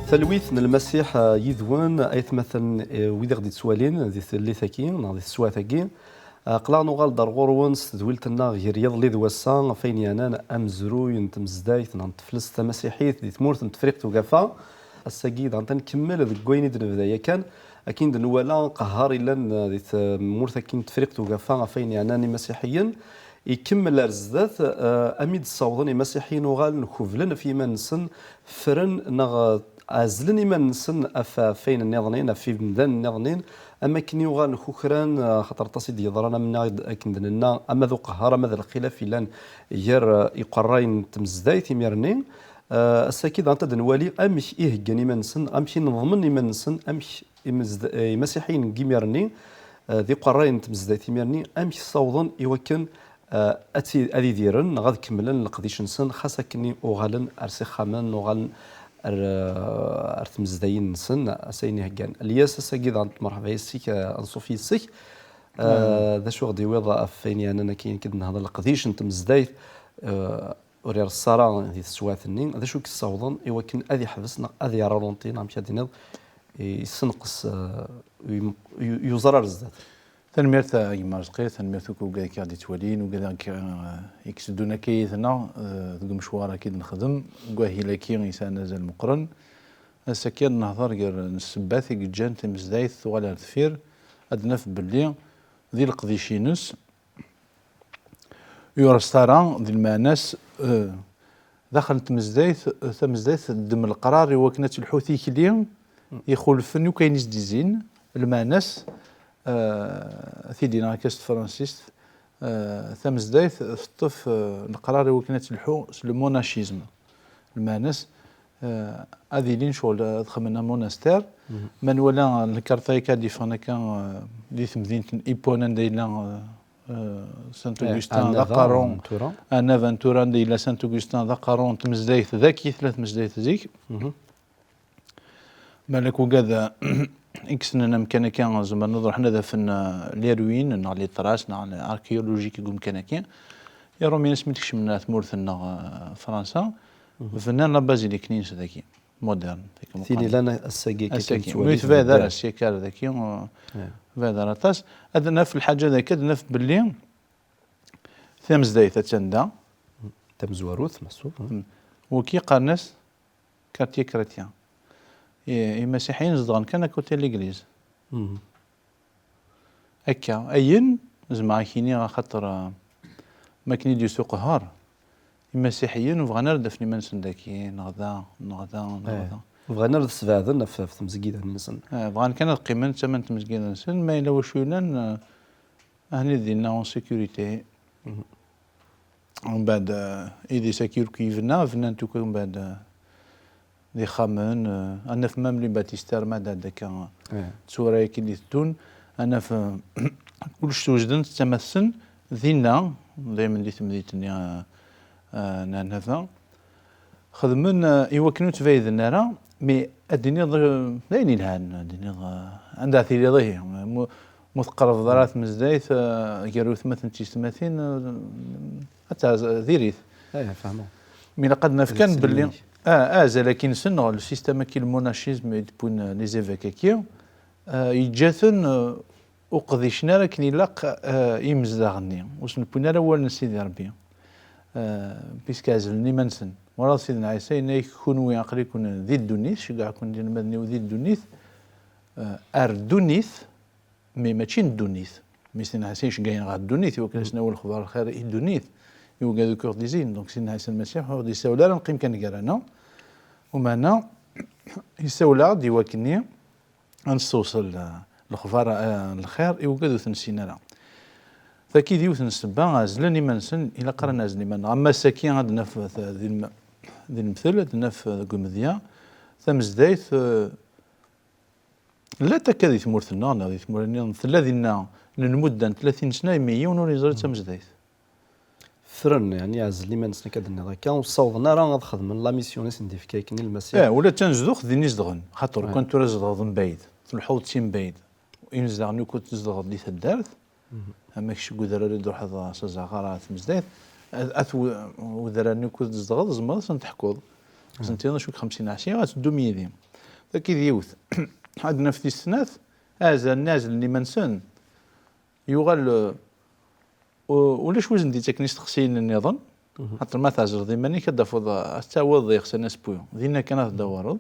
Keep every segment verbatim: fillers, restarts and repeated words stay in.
Talwit n Lmasiḥ, eh, yid-wen, aytmaten, eh, wid i ɣ-d-yettwalin di tallit-agi neɣ di teswiɛt-agi. Eh, aql-aɣ nuɣal-d ar ɣur-wen s tedwilt-nneɣ gar yiḍelli d wass-a ɣef wayen yeɛnan amezruy n tmezdayt neɣ n teflest tamasiḥit di tmurt n Tefriqt Ugafa. Ass-agi daɣen ad nkemmel deg wayen i d-nebda yakan, akken d-nwala aqehhar yellan, eh, di tmurt-agi n Tefriqt Ugafa ɣef wayen yeɛnan imasiḥiyen. Ikemmel ar zdat, eh, ami d-ssawḍen imasiḥiyen uɣalen keblen ɣef yiman-nsen, ffren neɣ, eh, ɛezlen iman-nsen ɣef, ɣef wayen nniḍen, ɣef yimdanen nniḍen, am akken i uɣalen kukran, eh, axaṭer aṭas i d-yeḍran, am nniɣ-d akken d-nenna, ama d uqehhar, ama d lxilaf yellan gar, eh, iqerrayen n tmezdayt imir-nni. Eh, ass-agi daɣen ad d-nwali amek i heggan iman-nsen, amek i neḍmen iman-nsen, amek imezd-, eh, imasiḥiyen n yimir-nni, eh, d iqerrayen n tmezdayt imir-nni, amek ssawḍen i wakken, eh, ad ti-, ad idiren neɣ ad kemmlen leqdic-nsen, xas akken i uɣalen ar s ixxamen, uɣalen ar, eh, ar tmezdayin-nsen, ass ayen iheggan. Lyas, ass-agi daɣen, merḥba yes-k, eh, anṣuf yes-k. Eh, d acu i ɣ-d-iwiḍ ɣef wayen yeɛnan akken i d-nehḍer leqdic n tmezdayt, eh, ur ireṣṣa ara di teswiɛt-nni, d acu i yessawḍen i wakken ad iḥbes neɣ ad iralunti neɣ amek ad d-tiniḍ, yessenqes, eh, yum-, yu-, yuẓer ar zdat? Tanemmirt a gma Rezqi, tanemmirt akk i wigad i k-aɣ-d-ittwalin, wigad i k-, eh, i itteddun akka yid-neɣ, eh, deg umecwar akka i d-nexdem, deg wahil-agi yesɛan azal meqqren. Ass-agi ad nehḍer gar n ssebbat i yeǧǧan timezdayt tuɣal ar deffir, ad naf belli di leqdic-ines, ur ireṣṣa ara di lmeɛna-s, eh, daxel n tmezdayt, eh, tamezdayt teddem leqrar i wakken ad telḥu tikli ixulfen akk ayen i s-d-izzin. Lmeɛna-s, eh, ad t-id-iniɣ akka s tefransist, eh, tamezdayt teṭṭef, eh, leqrar i wakken ad telḥu s le monachisme. Lmeɛna-s, eh, ad ilin ccɣel ad xedmen amonastère. Ma nwala lkarṭa akka ad d-iffɣen akka, eh, di temdint n Hippone anda yella, eh, eh, Saint Augustin d aqerru. Anav n tura anda yella Saint Augustin d aqerru n tmezdayt, dagi tella tmezdayt zik. Malak ugad, eh, i yessnen amkan-agi, zemren ad ruḥen ad afen, eh, les ruines neɣ les traces neɣ les archéologiques deg umkan-agi. Iṛumyen asmi d-kecmen ar tmurt-nneɣ, eh, Fransa, bnan la basilique-nni-ines dagi, moderne. Tin ilan ass-agi akka akken nettwali. Ur tebɛid ara sya akka ar dagi, eh, ur tebɛid ara aṭas. Ad naf lḥaǧa dagi, ad naf belli tamezdayt attan da. Tamezwarut, meḥsub. Waki qqaren-as quartier chrétien. I-, imasiḥiyen zedɣen kan à côté de l'église. Akka, ayen, zemreɣ ad k-iniɣ axaṭer, ah, mi akken i d-yusa uqehhar, imasiḥiyen ur bɣan ara ad d-afen iman-nsen daki, neɣ da, neɣ da, neɣ da. Ur bɣan ara ad sbeɛden ɣef, ɣef tmezgida-nsen. Eh, bɣan kan ad qqimen d tama n tmezgida-nsen, ma yella wacu yellan, eh, ahni dinna en sécurité. Umbeɛd, eh, idis-agi ur k-yebna, bnan-t akk umbeɛd, eh, d ixxamen, eh, ad naf même les baptistères ma d akka, eh, tura-agi d-iteddun, ad naf, eh, kullec swejden-t d tama-tsen dinna, daymen di temdint-nni, eh, eh, n Ɛennaba. Xedmen, eh, i wakken ur ttbayden ara, mi ad d-tiniḍ, eh, d ayen yelhan, ad d-tiniḍ, eh, anda tiliḍ ihi, mu, mu tqerrbeḍ ara tmezdayt, eh, gar utmaten d tiyessetmatin, eh, ad tɛez-, diri-t. Mi ilaq ad naf kan belli, ah, azal-agi-nsen, neɣ le système-agi, le monachisme i d-wwin, eh, les évêques-agi, eh, yeǧǧa-ten, eh, ur qdicen ara akken ilaq, eh, imezdaɣ-nni, ur sen-wwin ara awal n Sidi Ṛebbi, eh, puisque ɛezlen iman-nsen. Walaɣ Sidna Ɛisa yenna-yak, kunwi aql-iken di ddunit, ceggɛeɣ-ken d inelmaden-iw di ddunit, eh, ar ddunit, mais mačči n ddunit. Mi Sidna Ɛisa iceggeɛ-iten ɣer ddunit, i wakken ad sen-awin lexbar lxir i ddunit, i wigad akk i ɣ-d-izzin. Donc Sidna Ɛisa Lmasiḥ ur ɣ-d-yessawel ara neqqim kan gar-aneɣ, umeɛna yessawel-aɣ-d i wakken ad nessewṣel, eh, lexbar, eh, n lxir i wigad ur ten-nessin ara. Tagi d yiwet n ssebba, ɛezlen iman-nsen, ilaq ara neɛzel iman-nneɣ. Ama ass-agi ad naf, eh, di lm-, Di lemtel, ad naf deg umedya, tamezdayt, eh, llant akka di tmurt-nneɣ neɣ di tmura-nniḍen, tella dinna n lmudda n tlatin sna, imi yiwen ur yeẓri d tamezdayt. Ffren, yeɛni ɛezlen iman-nsen, akka d-tenniḍ akka, ur ssawḍen ara ad xedmen la mission i sen-d-ifka akken i Lmasiḥ. Eh, ula d tanezduɣt din i zedɣen, xaṭer kan tura zedɣeḍ mbayd, tleḥḥuḍ-d si mbayd, imezdaɣ-nni ukud tzedɣeḍ di taddart, ama kečč deg udrar i d-truḥeḍ s azaɣar ar tmezdayt, at, at w-, udrar-nni ukud tzedɣeḍ tzemreḍ ad sen-teḥkuḍ. Ad sen-tiniḍ acu-k xemsin ɛecra, ad teddum yid-i. Taki d yiwet. Ad naf tis snat, azal-nni ɛezlen iman-nsen, yuɣal, eh, u-, ulac wi sen-d-yettaken isteqsiyen nniḍen. Xaṭer ma tɛezleḍ iman-ik, ad d-tafeḍ, eh, ad tawiḍ iɣsan asewwi. Dinna kan ad tdawareḍ.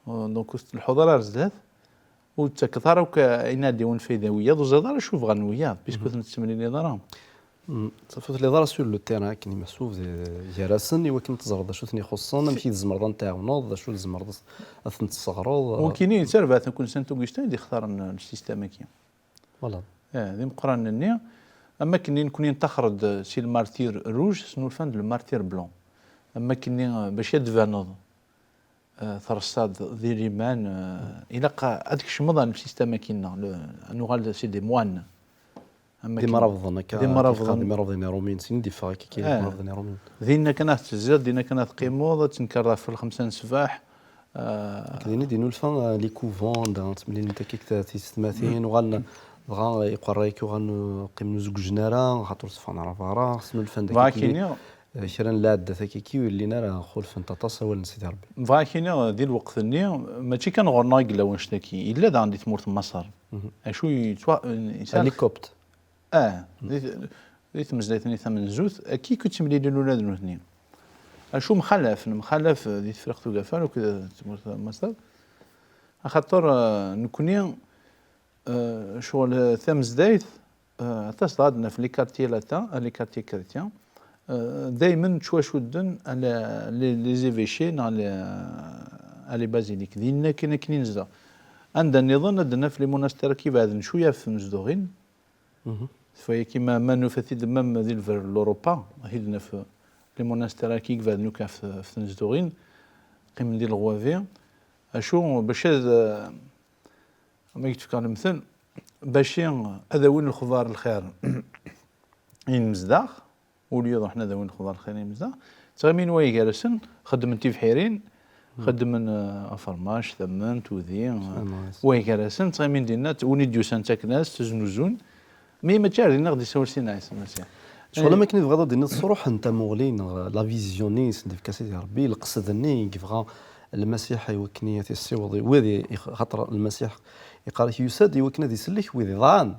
Eh, donc ur tettleḥḥuḍ ara ar zdat. Ur tettakeḍ ara akk ayen ara d-yawin fayda i wiyaḍ, ur teẓriḍ ara acu bɣan wiyaḍ, puisque ur ten-tettemliliḍ ara. Mm. Tafeḍ ur telliḍ ara sur le terrain akken i meḥsub di, gar-asen, i wakken ad teẓreḍ d acu ten-ixuṣṣen, amek i tzemreḍ ad ten-tɛawneḍ, d acu tzemreḍ ad, ad ten-tesseɣreḍ. Wakini d tarbaɛt n Saint Augustin i d-ixtaren, eh, le système-agi. Voilà. Eh, d imeqqranen-nni, am wakken i nekni ntaxer-d si le martyr rouge, snulfan-d le martyr blanc. Am wakken i, eh, bac ad d-tbaneḍ, eh, treṣṣaḍ di liman, eh, ilaq ad tkecmeḍ ar le système-agi-nneɣ, le, ad nuɣal c'est des moines. Am d wakken imrabḍen akka, d imrabḍen. D imrabḍen iṛumiyen, sin i d-iffeɣ akka, akka, eh, d imrabḍen iṛumiyen. Dinna kan ad tettezziḍ, dinna kan ad teqqimeḍ, ad tenkereḍ ɣef lxemsa n ṣṣbeḥ, eh. Akka din i d-innulfa, eh, les couvents, anda ttemlilent akka, akka tiyessetmatin, uɣalen dɣa iqerray-ik uɣalen, eh, qqimen ur zewǧen ara, xaṭer ur tteffɣen ara berra, snulfan-d akka. Kra n lɛaddat akka i ur llin ara xulfent aṭas awal n Sidi Ṛebbi. Bɣiɣ ad k-iniɣ, di lweqt-nni, mačči kan ɣur-neɣ i yella wannect-agi, yella daɣen di tmurt n Maṣer. Acu yettwa-, yesɛa les coptes. Ah, di, di tmezdayt-nni tamenzut, akka i ken-ttemlilin ula d nutni. Acu mxalaf, nemxalaf di Tefriqt Ugafa akked tmurt n Maṣer, axaṭer, eh, nekni, eh, ccɣel, eh, tamezdayt, Eh, aṭas dɣa ad naf les quartiers latins, eh, les quartiers chrétiens, eh, daymen ttwacudden à la, les, les évêchés neɣ les, à les basiliques. Dinna kan akken i nezdeɣ. Anda nniḍen ad naf les monastères-agi ibeɛden cwiya ɣef tnezduɣin. Tfayaki ma, ma nufa-t-id même di lberr n l'Europa, ad naf les monastères-agi ibeɛden akk ɣef, ɣef tnezduɣin, qqimen di leɣwabi. Acu, bac ad, eh, Ma i k-d-fkeɣ lemtel, bac ad awin lexbar lxir i yimezdaɣ, au lieu ad ruḥen ad awin lexbar lxir i yimezdaɣ, ttɣimin way gar-asen, xeddmen tibḥirin, xeddmen, eh, afermac, tamment, udi, eh, way gar-asen, ttɣimin dinna, t-, win i d-yusan ttaken-as, ttznuzun. Mi mačči ar dinna ɣ-d-isawel Sidna Ɛisa Lmasiḥ. Ccɣel am akken i tebɣiḍ ad d-tiniḍ, sruḥen tamuɣli neɣ la vision-nni i sen-d-ifka Sidi Ṛebbi, lqesd-nni i yebɣa Lmasiḥ i wakken i t-yessiweḍ i wid i, i, xaṭer Lmasiḥ iqqar-ak yusa-d i wakken ad isellek wid iḍaɛen.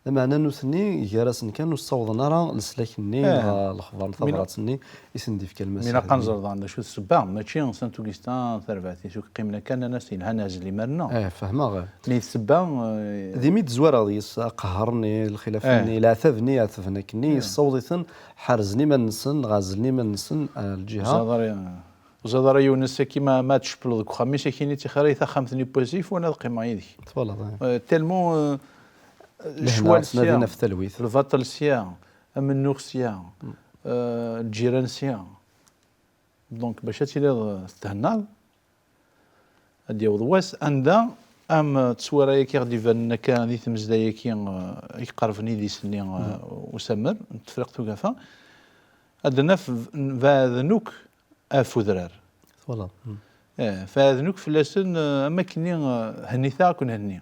Lameɛna nutni gar-asen kan ur ssawḍen ara leslak-nni, eh, neɣ lexbar n tabrat-nni i sen-d-ifka Lmasiḥ. Mi ilaq ad nẓer daɣen d acu d ssebba, mačči Saint Augustin tarbaɛt-is akk qqimen akka, nnan-as yelha neɛzel iman-nneɣ. Eh, fehmeɣ. Mi d ssebba, eh, d imi d-tezwareḍ yes aqehher-nni, lxilaf-nni, eh, leɛtab-nni iɛetben akkenni, eh, yessaweḍ-iten, ḥerzen iman-nsen, neɣ ɛezlen iman-nsen, eh, lǧiha. Ẓaḍ ara, ẓaḍ ara yiwen ass-agi ma, ma tcewwleḍ deg uxxam-is, ad k-yini ttixer-iyi taxxamt-nni n wasif, wana ad qqimeɣ yid-k. Twalaḍ, eh. Eh, tellement, eh, ccwal sya, ɣef talwit, lbaṭel sya, amennuɣ sya, eh, lǧiran sya. Donc, bac ad tiliḍ, eh, thennaḍ, ad d-yaweḍ wass anda am, eh, tteswira-agi i ɣ-d-ibanen akka di tmezday-agi, eh, i iqerben idis-nni, eh, usammer n Tefriqt Ugafa, ad naf beɛden akk ɣef udrar. Twalaḍ. Eh, beɛden akk fell-asen, eh, am akkenni, eh, hennit-aɣ ad ken-henni.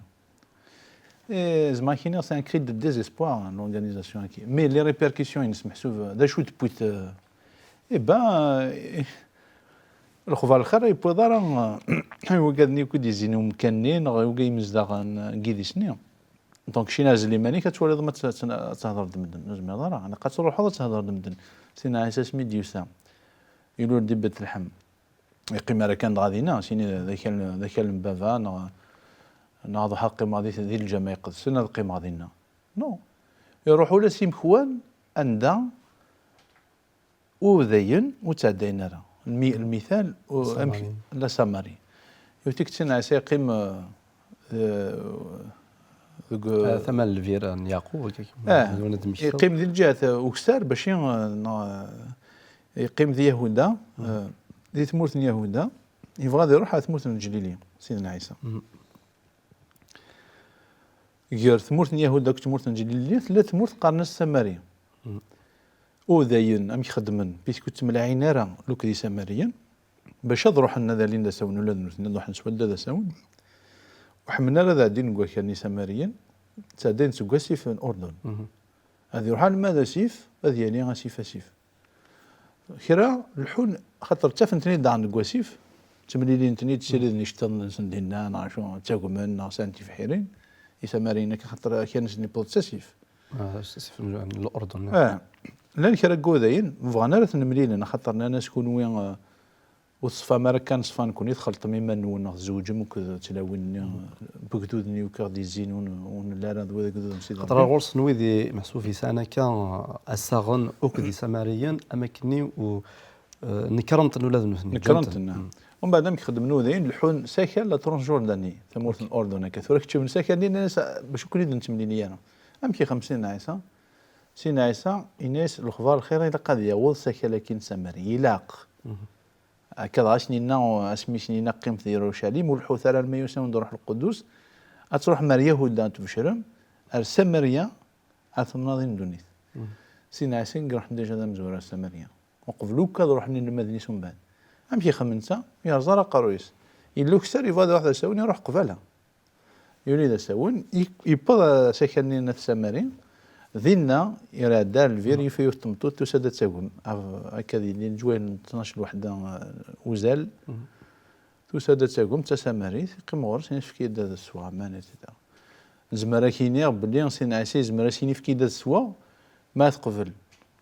Eh, zemreɣ ad k-iniɣ, c'est un cri de désespoir, hein, l'organisation-agi. Mais les répercussions-ines meḥsub, d acu d-tewwit, eh, eh ben, eh, lexbar lxir ur yewwiḍ ara, eh, i wigad-nni akk i d-yezzin i umkan-nni, neɣ i wigad imezdaɣen, eh, n yidis-nni. Donc, keččini ɛzel iman-ik, ad twaliḍ ma tt-, tt-, ad tehḍreḍ d medden. Ur tezmireḍ ara. Ilaq ad truḥeḍ ad tehḍreḍ d medden. Sidna Ɛisa asmi d-yusa, ilul di Betleḥem. Yeqqim ara kan dɣa dinna, sini d akal, d akal n baba, neɣ, neɣ ad ruḥeɣ ad qqimeɣ di, di lǧameɛ iqedsen, ad qqimeɣ dinna. Non. Iruḥ ula s imekwan anda ur dayen, ur ttɛeddayen ara. Lmi-, lmital, u-, amek, la Samarie. Yiwet tikkelt Sidna Ɛisa yeqqim, eh, eh, deg, eh, tama n lbir n Yeɛqub, akka, eh, yeqqim di lǧihat, eh, ukessar, bac i, eh, neɣ, eh, yeqqim di Yahuda, eh, di tmurt n Yahuda, yebɣa ad iruḥ ɣer tmurt n Leǧlili, Sidna Ɛisa. Gar tmurt n Yahuda akked tmurt n Leǧlili tella tmurt qqaren-as Samari. U dayen, amek xeddmen? Puisque ur ttemlaɛin ara lukk d Isamariyen, bac ad ruḥen ad alin d asawen, ula d nutni ad ruḥen s wadda d asawen. Ur ḥemmlen ara ad ɛeddin deg wakal n Isamariyen, ttɛeddayen seg wasif n Urdun. Ad iruḥ alma d asif, ad yali asif asif. Kra leḥḥun, xaṭer ttafen-ten-id daɣen deg wasif, ttemlilin-ten-id, ssiriden iceṭṭiḍen-nsen dinna, neɣ acu, ttagmen, neɣ sɛan tibḥirin, Isamariyen akka, xaṭer akal-nsen yewweḍ s asif. Ah, s asif n Lurdun. Ah, llan kra n wudayen, ur bɣan ara ad ten-mlilen, axaṭer nnan-as kunwi, eh, ur teṣfam ara kan ṣṣfa-nkun, i txelṭem iman-nwen, neɣ tzewǧem akked tlawin-nni, n wegdud-nni akk i ɣ-d-izzin, ur n-, ur nelli ara d wid agduden n Sidi Rebbi. Xaṭer ɣur-sen wid i meḥsub yesɛan akka, eh, assaɣen akked Isamariyen, am akkenni u, eh, nekren-ten ula d nutni, ǧǧan-ten. Nekren-ten, ah. Umbeɛd amek xeddmen wudayen, leḥḥun s akal la Transjordanie, tamurt n Urdun akka. Tura keččmen s akal-nni, nnan-as, "Ah, bac akk ur d-nettemlili ara." Amek ixdem Sidna Ɛisa? Sidna Ɛisa, yenna-yas, "Lexbar lxir ilaq ad yaweḍ s akal-agi n Samari, ilaq." Akka dɣa i sen-yenna, asmi i sen-yenna, "Qqimet di Yerucalim, ur leḥḥut ara alma yusa-wen-d Ṛuḥ Lqudus, ad truḥem ar Yahuda ad tbecrem, ar Samarya ad temnaḍin ddunit." Sidna Ɛisa i iruḥen déjà d amezwaru ar Samarya. Uqbel akk ad ruḥen inelmaden-is umbeɛd. Amek ixemmem netta? Yerẓa ara aqerruy-is. Yella ukessar yebɣa ad iruḥ d asawen, iruḥ qbala. Yuli d asawen, i-, yewweḍ s akal-nni n At Samari, dinna iɛedda ar lbir, yufa yiwet n tmeṭṭut tusa-d ad tagem. Av-, akka di, di leǧwayel n tnac lweḥda, eh, uzal. Tusa-d ad tagem, d tasamarit, yeqqim ɣur-s, yenna-as, "Efk-iyi-d ad sweɣ aman, et cetera" Nezmer ad k-iniɣ belli Sidna Ɛisa yezmer ad s-yini, "Efk-iyi-d ad sweɣ", ma teqbel,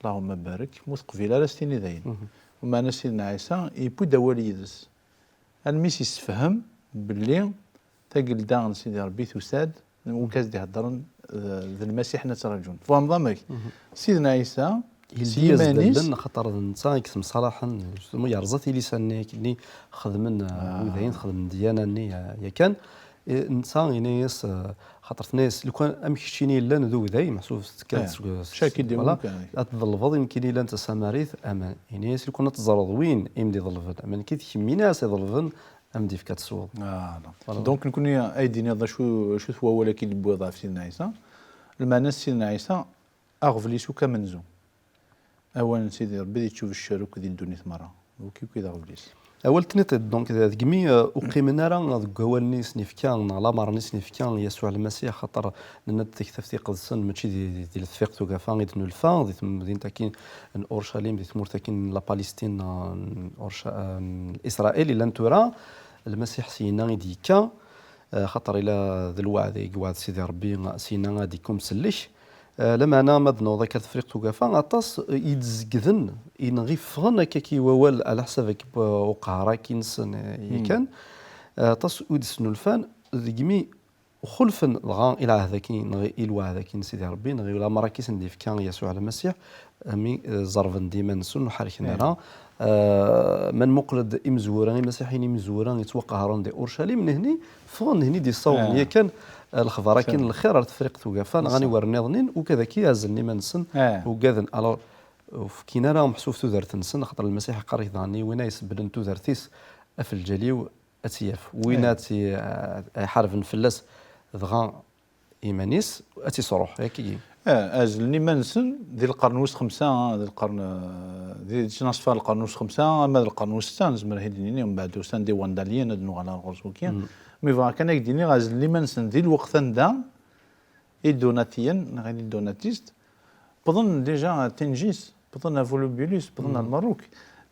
Allahumma barik, ma ur teqbil ara, ad s-tini dayen. Umeɛna Sidna Ɛisa yewwi-d awal yid-s. Almi s-yessefhem belli tagelda n Sidi Ṛebbi tusa-d, wid i s-d-iheddren, d, d Lmasiḥ i ttraǧun. Tfehmeḍ amek? Sidna Ɛisa, s yiman-is, axaṭer d netta i yettemṣalaḥen, yerẓa tilisa-nni akken i xedmen, uh, widayen, xedmen ddyana-nni, uh, yakan. Eh, netta yenna-yas, uh, xaṭer tenna-yas, "Lukan am keččini yellan d uday, meḥsub tekka-d seg, voilà, ad tḍelbeḍ i nekkini yellan d tasamarit, aman." Yenna-yas, "Lukan ad teẓreḍ win i m-d-iḍelben, aman nekki d kemmini ara s-iḍelben, ad m-d-yefk ad tesweḍ." Ah, non. Voilà. Donc, nekkni ay d-iniḍ acu, acu-t wawal-agi i d-tewwiḍ ɣef Sidna Ɛisa? Lmeɛna Sidna Ɛisa, aɣbel-is akk amenzu. Awal n Sidi Ṛebbi ad yettubeccer akk di ddunit merra. Akk, akk i d aɣbel-is. Awal n tniṭiṭ, donc, degmi, euh, ur qqimen ara deg wawal-nni i sen-ifka, neɣ lamer-nni i sen-ifka Yasuɛ Lmasiḥ, xaṭer nenna-d Taktabt Iqedsen, mačči di, di, di Letfiq Tugafa i d-nulfa, di temdint-agi n Urcalim, di tmurt-agi n la Palestine, n Urca-, n Isṛayil, i llan tura, Lmasiḥ syenna i d-yekka, eh, xaṭer ila d lweɛd i yewɛed Sidi Ṛebbi, syenna ad d-yekk umsellek. Eh, lameɛna ma d-newweḍ akka ar Tefriqt Ugafa, aṭas, eh, i d-zegden, i neɣ i ffɣen akka i wawal, ɛla ḥsab akka, eh, uqehhar-agi-nsen, eh, yakan. Eh, aṭas ur d-snulfan, degmi xulfen dɣa i lɛehd-agi, neɣ i lweɛd-agi n Sidi Ṛebbi, neɣ i lamer-agi i sen-d-ifka Yasuɛ Lmasiḥ, mi, eh, ẓerben-d iman-nsen, ur ḥerken ara. Eh, ma nmuqel-d imezwura, imasiḥiyen imezwura yettwaqehren di Urcalim, nehni ffɣen, nehni d-yessawḍen yakan, eh, lexbar-agi n lxir ar Tefriqt Ugafa, neɣ aniwer nniḍen, ugad-agi ɛezlen iman-nsen, ugaden. Alors, ur fkin ara meḥsub tudert-nsen, axaṭer Lmasiḥ iqqar-ik daɣen i win ay isebblen tudert-is ɣef lǧal-iw, ad tt-yaf. Win ad tt-, eh, iḥarben fell-as, dɣa iman-is, ad tt-isruḥ, akkagi. Eh, ɛezlen iman-nsen di lqern wis xemsa, di lqern, eh, di, di ttnaṣfa n lqern wis xemsa, ama d lqern wis setta, nezmer ad d-nini, mbeɛd usan-d iwandaliyen, ad nuɣal ar ɣur-s waki. Mi bɣiɣ kan ad k-d-iniɣ, ɛezlen iman-nsen di lweqt anda idunatiyen, neɣ les donatistes, wwḍen déjà ar Tenjis, wwḍen ar Volubilis, wwḍen ar Lmerruk.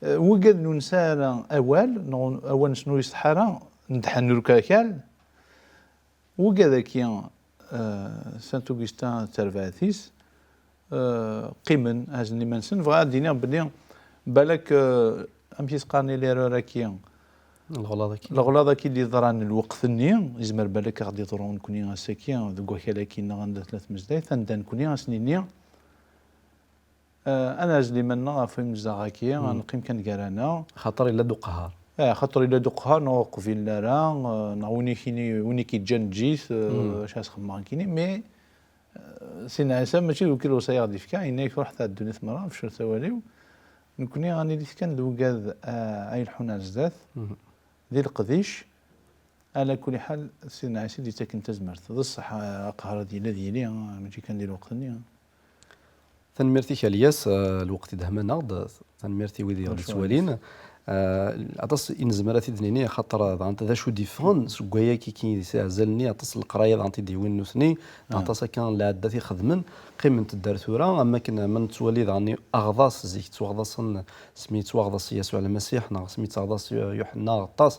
Eh, wigad ur nesɛi ara awal, neɣ awal-nsen ur iṣeḥḥa ara, nedḥen ur kakal. Wigad-agi, eh, Saint Augustin d terbaɛt-is, eh, qqimen, ɛezlen iman-nsen. Bɣiɣ ad d-iniɣ belli balak, eh, amek i s-qqaren i l'erreur-agi? Leɣlaḍ-agi. Leɣlaḍ-agi i d-yeḍran lweqt-nni, yezmer balak ad ɣ-d-yeḍru nekni ass-agi, deg wakal-agi neɣ anda tella tmezdayt, anda nekni ad s-nini, eh, ad neɛzel iman-nneɣ ɣef imezdaɣ-agi, ad neqqim kan gar-aneɣ. Xaṭer yella-d uqehhar. Eh, xaṭer yella-d uqehhar, neɣ ur qbilen ara, eh, neɣ win i k-ini-, win i k-yeǧǧan eǧǧ-it, eh, acu ad s-xemmeɣ nekkini, mais, eh, Sidna Ɛisa mačči d wekil lewṣaya i ɣ-d-yefka, yenna-yak ruḥet ar ddunit merra, becret awal-iw, Nekkni ad nili kan d ugad, ah, ay ileḥḥun ar zdat, di leqdic, ala kulli ḥal, Sidna Ɛisa i d-yettaken tazmert. D ṣṣeḥ, ah, aqehher ad yili, ad yili, ah, mačči kan di lweqt-nni, ah. Tanemmirt-ik a Lyas, ah, lweqt i d-hman-aɣ-d, tanemmirt i wid i ɣ-d-ittwalin. Ah, aṭas i nezmer ad t-id-nini, axaṭer, ah, daɣen d acu d-iffɣen seg wayagi kan i d-iseɛzalen-nni, aṭas n leqraya daɣen i d-yewwin nutni, aṭas akka n lɛaddat i xedmen, qqiment-d ar tura, am wakken ma nettwali daɣen aɣḍas, zik ttwaɣḍasen, asmi yettwaɣḍas Yasuɛ Lmasiḥ, neɣ asmi yettaɣḍas Yu-, Yuḥenna aɣeṭṭas,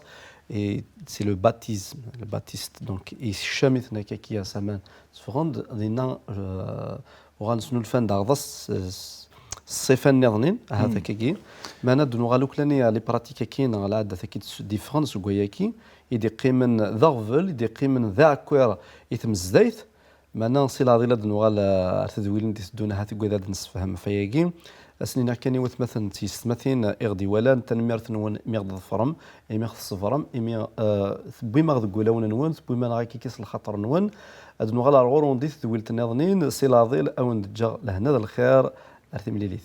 et c'est le baptisme, le baptiste, donc, yessekcam-iten akka-agi s aman, tteffɣen-d, dinna, euh, uɣalen snulfan-d aɣḍas s, s, s ṣṣifa nniḍen, ahat akkagi. Meɛna ad nuɣal uklan i les pratiques-agi, neɣ lɛadat-agi d-, d-iffɣen seg wayagi, i d-iqqimen d aɣbel, i d-iqqimen d aɛekkiṛ i tmezdayt. Meɛna si leɛḍil ad nuɣal, eh, ar tedwilin d-iteddun, ahat deg wid ad nessefhem ɣef wayagi. Ad sen-iniɣ kan i watmaten d tyessetmatin, eh, i ɣ-d-iwalan, tanemmirt-nwen imi ɣ-d-tḍefrem, imi ɣ-tṣebrem, imi, eh, tewwim-aɣ deg wulawen-nwen, tewwim-aneɣ akka s lxaṭer-nwen. Ad nuɣal ar ɣur-wen di tedwilt nniḍen, si leɛḍil a wen-d-ǧǧeɣ lehna d lxir, ar timlilit.